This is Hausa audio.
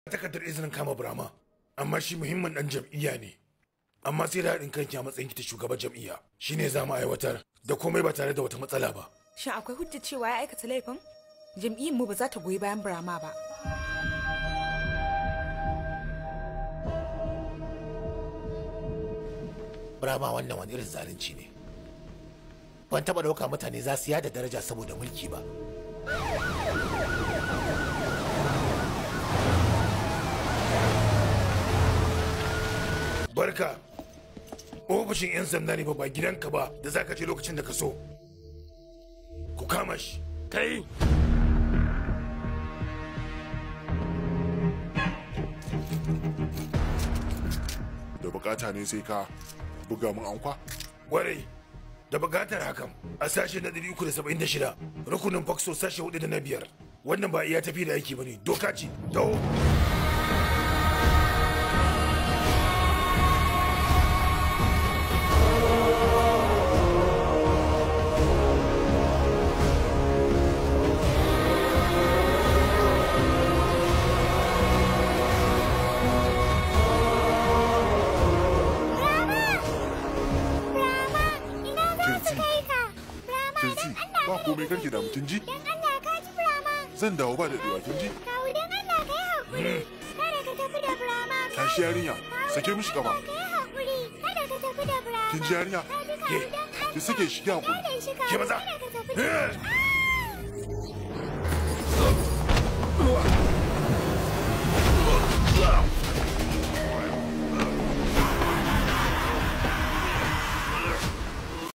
Takardar izinin kama Brahma, amma shi muhimmin dan jam'iyya ne. Amma sai da haɗin kanki a matsayin ki ta shugaban jam'iyya. Shine za mu aiwatar da komai ba tare da wata matsala ba. Shin akwai hujja cewa ya aikata laifin? Jam'iyyar mu ba za ta goyi bayan Brahma ba. Brahma, wannan wani irin zalunci ne. Ban taɓa ɗauka mutane za su yada daraja saboda mulki ba. Barka, ofishin 'yan sanda ne ba gidanka ba da za ka je lokacin da ka so. Ku kama shi. Kai! Da bukata ne sai ka buga mun ankwa? Kwarai, da bukatar hakan a sashe na 376 rukunin Foxo sashe 4 da na 5. Wannan ba iya tafi da aiki bane, doka ce. Dawo. Ba komai, karki damu, kin ji? Dan Allah ka ji, Brahma. Zan dawo ba daɗewa, kin ji? Kawu, dan Allah ka yi haƙuri. Kada ka tafi da Brahma. Tashi yarinya, sake mishi kafa. Ka yi haƙuri. Kada ka tafi da Brahma. Kin ji yarinya? Ka ji, kawu, dan Allah. Ki sake shi, ki haƙuri. Kada shi, kawu. Ke maza. Kada ka tafi da